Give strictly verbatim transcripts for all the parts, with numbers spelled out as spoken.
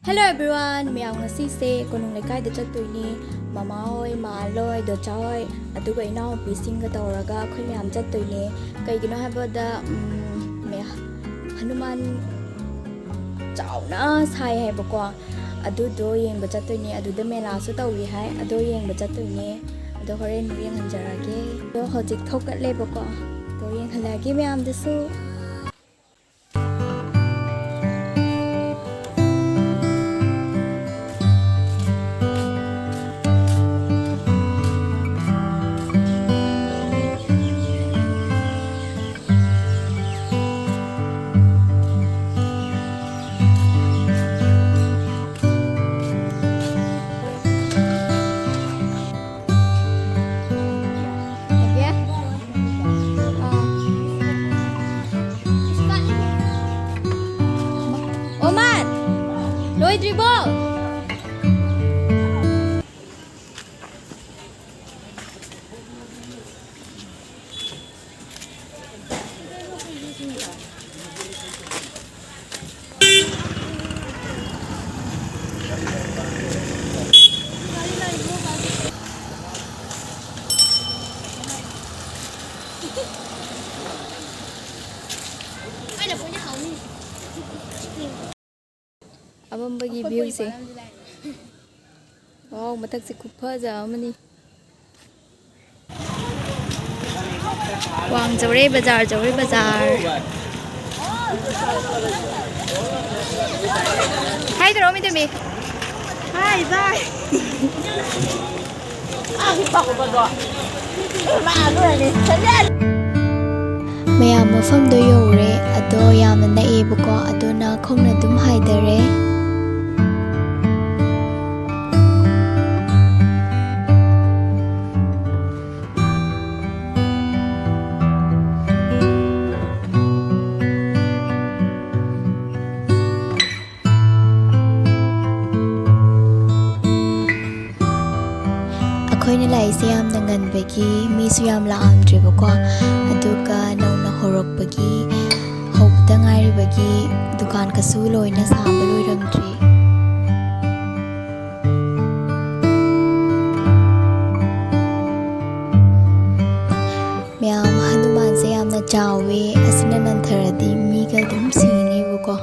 Hello everyone, ꯃꯌꯥꯝ ꯉꯁꯤꯁꯦ ꯀꯣꯅꯨꯡ ꯂꯩꯀꯥꯏꯗ ꯆꯠꯇꯣꯏꯅꯦ꯫ ꯃꯃꯥ ꯍꯣꯏ, ꯃꯥ ꯂꯣꯏ, ꯗꯣꯆꯥ ꯍꯣꯏ, ꯑꯗꯨꯒ ꯏꯅꯥꯎꯄꯤꯁꯤꯡꯒ ꯇꯧꯔꯒ ꯑꯩꯈꯣꯏ ꯃꯌꯥꯝ ꯆꯠꯇꯣꯏꯅꯦ꯫ ꯀꯩꯒꯤꯅꯣ ꯍꯥꯏꯕꯗ, ꯎꯝ, ꯃꯌꯥ-, ꯍꯅꯨꯃꯥꯟ ꯆꯥꯎꯅ ꯁꯥꯏ ꯍꯥꯏꯕꯀꯣ, ꯑꯗꯨꯗꯣ ꯌꯦꯡꯕ ꯆꯠꯇꯣꯏꯅꯦ꯫ ꯑꯗꯨꯗ ꯃꯦꯂꯥꯁꯨ ꯇꯧꯏ ꯍꯥꯏ, ꯑꯗꯣ ꯌꯦꯡꯕ ꯆꯠꯇꯣꯏꯅꯦ꯫ ꯑꯗꯣ ꯍꯣꯔꯦꯟ ꯑꯃꯨꯛ ꯌꯦꯡꯍꯟꯖꯔꯒꯦ꯫ ꯑꯗꯣ ꯍꯧꯖꯤꯛ ꯊꯣꯛꯀꯠꯂꯦꯕꯀꯣ, ꯑꯗꯣ ꯌꯦꯡꯍꯜꯂꯛꯑꯒꯦ ꯃꯌꯥꯝꯗꯁꯨ꯫ ꯑꯣꯃꯥꯟ, ꯂꯣꯏꯗ꯭ꯔꯤꯕꯣ? ꯑꯃꯝꯕꯒꯤ ꯚ꯭ꯌꯨꯁꯦ꯫ ꯋꯥꯎ, ꯃꯊꯛꯁꯦ ꯈꯨꯐꯖ ꯑꯃꯅꯤ꯫ ꯋꯥꯡ ꯆꯧꯔꯦ ꯕꯖꯥꯔ, ꯆꯧꯔꯦ ꯕꯖꯥꯔ꯫ ꯍꯥꯏꯗ꯭ꯔꯣ, ꯃꯤꯇꯨꯝꯕꯤ? ꯍꯥꯏ, ꯕꯥꯏ꯫ ꯃꯌꯥꯝ ꯃꯐꯝꯗꯣ ꯌꯧꯔꯦ, ꯑꯗꯣ ꯌꯥꯝꯅ ꯅꯛꯑꯦꯕꯀꯣ, ꯑꯗꯨꯅ ꯈꯣꯡꯅ ꯑꯗꯨꯝ ꯍꯥꯏꯊꯔꯦ꯫ ꯑꯩꯈꯣꯏꯅ ꯂꯥꯛꯏꯁꯦ ꯌꯥꯝꯅ ꯉꯟꯕꯒꯤ ꯃꯤꯁꯨ ꯌꯥꯝ ꯂꯥꯛꯑꯝꯗ꯭ꯔꯦꯕꯀꯣ, ꯑꯗꯨꯒ ꯅꯧꯅ ꯍꯧꯔꯛꯄꯒꯤ, ꯍꯧꯕꯗ ꯉꯥꯏꯔꯤꯕꯒꯤ ꯗꯨꯀꯥꯟ ꯀꯩꯁꯨ ꯂꯣꯏꯅ ꯁꯥꯕ ꯂꯣꯏꯔꯝꯗ꯭ꯔꯤ꯫ ꯆꯥꯎꯋꯦ꯫ ꯑꯁꯤꯅ ꯅꯟꯊꯔꯗꯤ ꯃꯤꯒ ꯑꯗꯨꯝ ꯁꯤꯅꯦꯕꯀꯣ꯫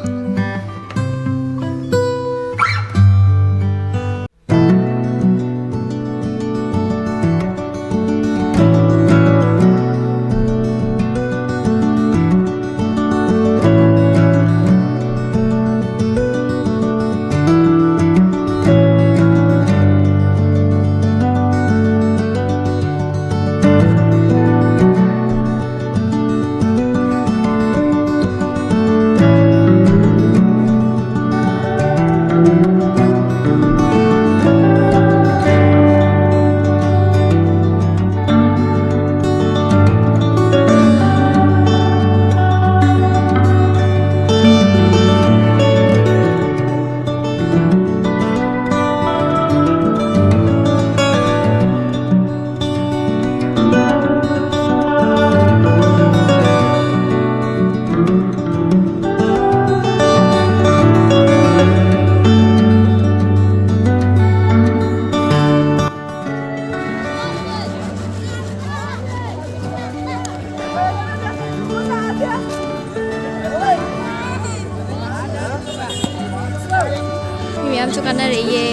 ꯃꯤ ꯃꯌꯥꯝꯁꯨ ꯀꯥꯟꯅꯔꯛꯏꯌꯦ꯫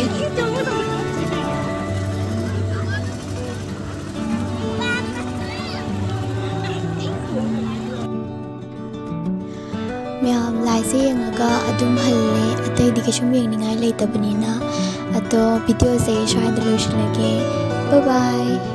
ꯃꯌꯥꯝ, ꯂꯥꯏꯁꯦ ꯌꯦꯡꯉꯒ ꯑꯗꯨꯝ ꯍꯜꯂꯦ, ꯑꯇꯩꯗꯤ ꯀꯩꯁꯨꯝ ꯌꯦꯡꯅꯤꯡꯉꯥꯏ ꯂꯩꯇꯕꯅꯤꯅ꯫ ꯑꯗꯣ ꯚꯤꯗꯤꯑꯣꯁꯦ ꯁ꯭ꯋꯥꯏꯗ ꯂꯣꯏꯁꯤꯜꯂꯒꯦ꯫ Bye bye꯫